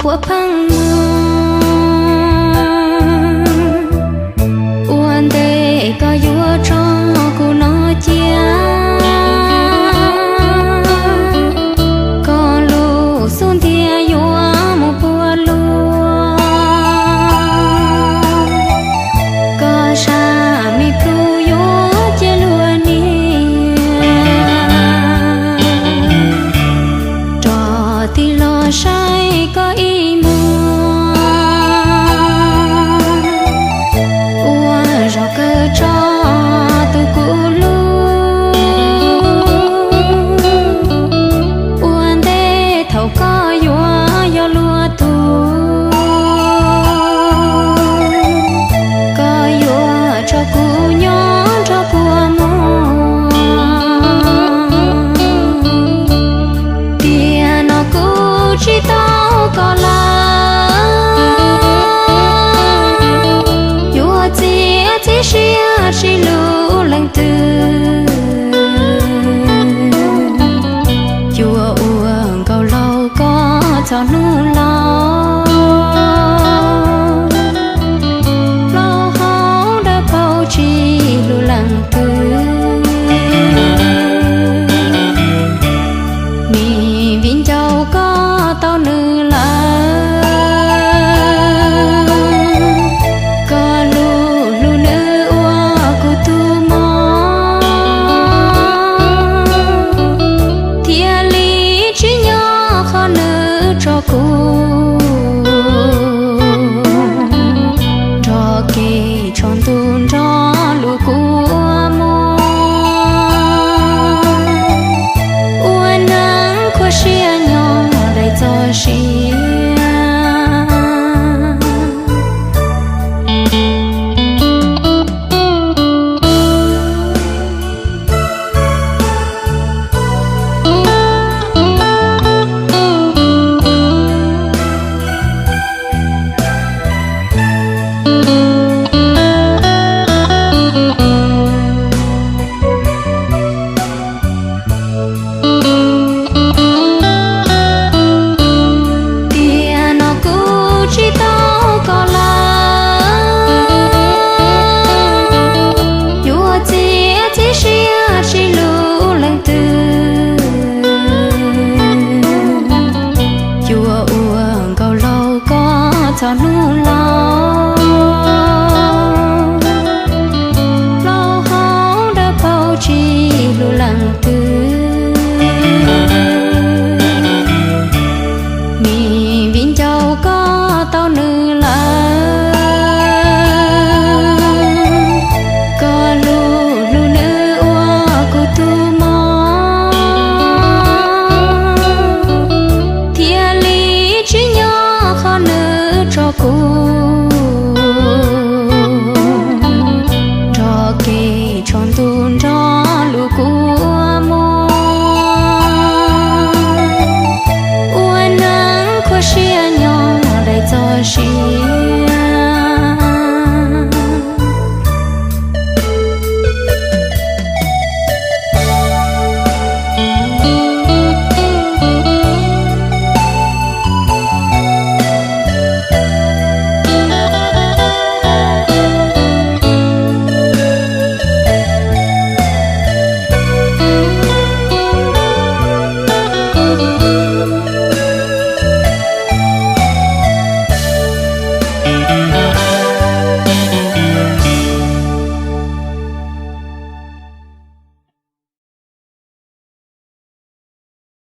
Puab pheej muag, ua ntej koj yuav tso kuv no cia, koj lub xub ntiag yuav mus puag luag, koj sab me plhu yuav cia luag niam. Rov tig los saib koj ib muag, ua zog kawg tso tus kuv hlub. Ua ntej thaum koj yuav yog luag tug, koj yuav tso kuv nyob nrog kua muag. Tiam no kuv tsis tau koj lawm, yuav txiav txim siab sib hlub leej twg, yuav ua nkauj laug koj txog hnub laus, plaub hau dawb paug tsis hlub leej twg. Nim viv ncaus koj tau nws